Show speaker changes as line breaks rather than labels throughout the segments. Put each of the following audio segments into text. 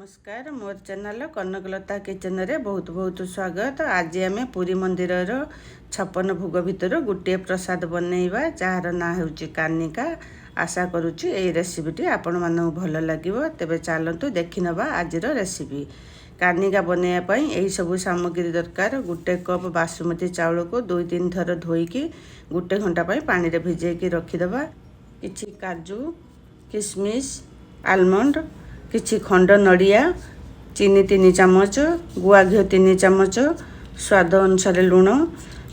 ନମସ୍କାର, ମୋର ଚ୍ୟାନେଲ କନକଲତା କିଚେନରେ ବହୁତ ବହୁତ ସ୍ୱାଗତ। ଆଜି ଆମେ ପୁରୀ ମନ୍ଦିରର 56 ଭୋଗ ଭିତରୁ ଗୋଟିଏ ପ୍ରସାଦ ବନେଇବା, ଯାହାର ନାଁ ହେଉଛି କାନିକା। ଆଶା କରୁଛି ଏଇ ରେସିପିଟି ଆପଣମାନଙ୍କୁ ଭଲ ଲାଗିବ। ତେବେ ଚାଲନ୍ତୁ ଦେଖିନେବା ଆଜିର ରେସିପି। କାନିକା ବନେଇବା ପାଇଁ ଏହିସବୁ ସାମଗ୍ରୀ ଦରକାର। ଗୋଟେ କପ୍ ବାସୁମତୀ ଚାଉଳକୁ 2-3 ଥର ଧୋଇକି ଗୋଟେ ଘଣ୍ଟା ପାଇଁ ପାଣିରେ ଭିଜେଇକି ରଖିଦେବା। କିଛି କାଜୁ, କିସମିସ୍, ଆଲମଣ୍ଡ, କିଛି ଖଣ୍ଡ ନଡ଼ିଆ, ଚିନି 3 ଚାମଚ, ଗୁଆ ଘିଅ 3 ଚାମଚ, ସ୍ୱାଦ ଅନୁସାରେ ଲୁଣ,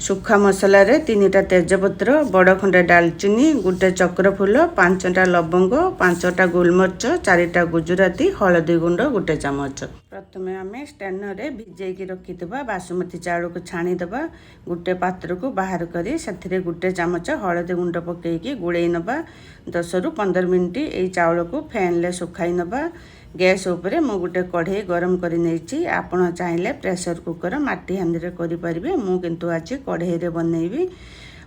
ଶୁଖା ମସଲାରେ ତିନିଟା ତେଜପତ୍ର, ବଡ଼ ଖଣ୍ଡେ ଡାଲଚିନି, ଗୋଟେ ଚକ୍ର ଫୁଲ, ପାଞ୍ଚଟା ଲବଙ୍ଗ, ପାଞ୍ଚଟା ଗୋଲମରିଚ, ଚାରିଟା ଗୁଜୁରାତି, ହଳଦୀ ଗୁଣ୍ଡ ଗୋଟେ ଚାମଚ। ପ୍ରଥମେ ଆମେ ଷ୍ଟ୍ରେନରରେ ଭିଜେଇକି ରଖିଥିବା ବାସୁମତୀ ଚାଉଳକୁ ଛାଣିଦେବା। ଗୋଟେ ପାତ୍ରକୁ ବାହାର କରି ସେଥିରେ ଗୋଟେ ଚାମଚ ହଳଦୀ ଗୁଣ୍ଡ ପକାଇକି ଗୋଳେଇ ନେବା। 10ରୁ 15 ମିନିଟ୍ ଏଇ ଚାଉଳକୁ ଫ୍ୟାନ୍ରେ ଶୁଖାଇ ନେବା। ଗ୍ୟାସ୍ ଉପରେ ମୁଁ ଗୋଟେ କଢ଼େଇ ଗରମ କରି ନେଇଛି। ଆପଣ ଚାହିଁଲେ ପ୍ରେସର କୁକର, ମାଟି ହାଣ୍ଡିରେ କରିପାରିବେ। ମୁଁ କିନ୍ତୁ ଆଜି କଢ଼େଇରେ ବନେଇବି।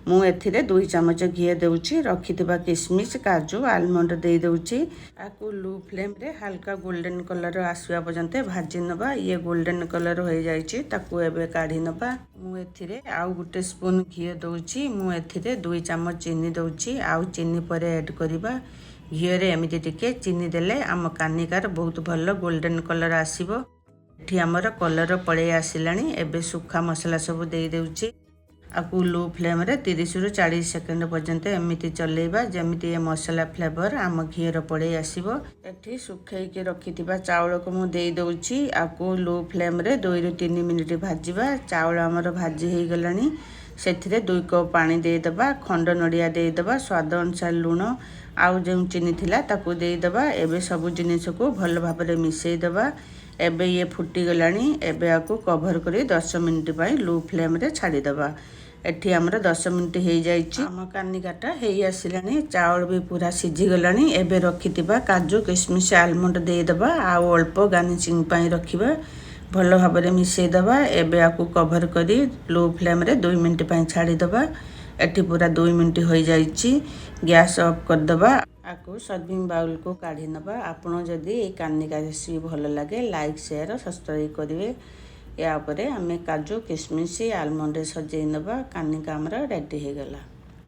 ମୁଁ ଏଥିରେ 2 ଚାମଚ ଘିଅ ଦେଉଛି। ରଖିଥିବା କିସମିସ୍, କାଜୁ, ଆଲମଣ୍ଡ ଦେଇଦେଉଛି। ଆକୁ ଲୋ ଫ୍ଲେମ୍ରେ ହାଲକା ଗୋଲ୍ଡେନ୍ କଲର୍ ଆସିବା ପର୍ଯ୍ୟନ୍ତ ଭାଜି ନେବା। ଇଏ ଗୋଲ୍ଡେନ୍ କଲର୍ ହୋଇଯାଇଛି, ତାକୁ ଏବେ କାଢ଼ି ନେବା। ମୁଁ ଏଥିରେ ଆଉ ଗୋଟେ ସ୍ପୁନ୍ ଘିଅ ଦେଉଛି। ମୁଁ ଏଥିରେ 2 ଚାମଚ ଚିନି ଦେଉଛି, ଆଉ ଚିନି ପରେ ଆଡ଼୍ କରିବା। ଘିଅରେ ଏମିତି ଟିକେ ଚିନି ଦେଲେ ଆମ କାନିକାର ବହୁତ ଭଲ ଗୋଲ୍ଡେନ୍ କଲର୍ ଆସିବ। ଏଠି ଆମର କଲର୍ ପଳେଇ ଆସିଲାଣି। ଏବେ ଶୁଖା ମସଲା ସବୁ ଦେଇଦେଉଛି। ଆକୁ ଲୋ ଫ୍ଲେମ୍ରେ 30ରୁ 40 ସେକେଣ୍ଡ ପର୍ଯ୍ୟନ୍ତ ଏମିତି ଚଲେଇବା, ଯେମିତି ଏ ମସଲା ଫ୍ଲେଭର ଆମ ଘିଅର ପଳେଇ ଆସିବ। ଏଠି ଶୁଖେଇକି ରଖିଥିବା ଚାଉଳକୁ ମୁଁ ଦେଇଦେଉଛି। ଆକୁ ଲୋ ଫ୍ଲେମ୍ରେ 2ରୁ 3 ମିନିଟ୍ ଭାଜିବା। ଚାଉଳ ଆମର ଭାଜି ହେଇଗଲାଣି। ସେଥିରେ 2 କପ୍ ପାଣି ଦେଇଦେବା, ଖଣ୍ଡ ନଡ଼ିଆ ଦେଇଦେବା, ସ୍ୱାଦ ଅନୁସାରେ ଲୁଣ ଆଉ ଯେଉଁ ଚିନି ଥିଲା ତାକୁ ଦେଇଦେବା। ଏବେ ସବୁ ଜିନିଷକୁ ଭଲ ଭାବରେ ମିଶାଇ ଦେବା। ଏବେ ଇଏ ଫୁଟିଗଲାଣି। ଏବେ ଆକୁ କଭର କରି 10 ମିନିଟ୍ ପାଇଁ ଲୋ ଫ୍ଲେମ୍ରେ ଛାଡ଼ିଦେବା। ଏଠି ଆମର 10 ମିନିଟ୍ ହେଇଯାଇଛି। ଆମ କାନିକାଟା ହେଇ ଆସିଲାଣି, ଚାଉଳ ବି ପୁରା ସିଝିଗଲାଣି। ଏବେ ରଖିଥିବା କାଜୁ, କିସମିସ୍, ଆଲମଣ୍ଡ ଦେଇଦେବା ଆଉ ଅଳ୍ପ ଗାର୍ନିସିଂ ପାଇଁ ରଖିବା। ଭଲ ଭାବରେ ମିଶାଇଦେବା। ଏବେ ଆକୁ କଭର କରି ଲୋ ଫ୍ଲେମ୍ରେ 2 ମିନିଟ୍ ପାଇଁ ଛାଡ଼ିଦେବା। ଏଠି ପୁରା 2 ମିନିଟ୍ ହୋଇଯାଇଛି। ଗ୍ୟାସ୍ ଅଫ୍ କରିଦେବା। ଆକୁ ସର୍ଭିଂ ବାଉଲକୁ କାଢ଼ି ନେବା। ଆପଣ ଯଦି ଏଇ କାନିକା ରେସିପି ଭଲ ଲାଗେ, ଲାଇକ୍, ସେୟାର, ସବସ୍କ୍ରାଇବ୍ କରିବେ। ୟା ଉପରେ ଆମେ କାଜୁ, କିସମିସ୍, ଆଲମଣ୍ଡ ସଜେଇ ନେବା। କାନିକା ଆମର ରେଡ଼ି ହେଇଗଲା।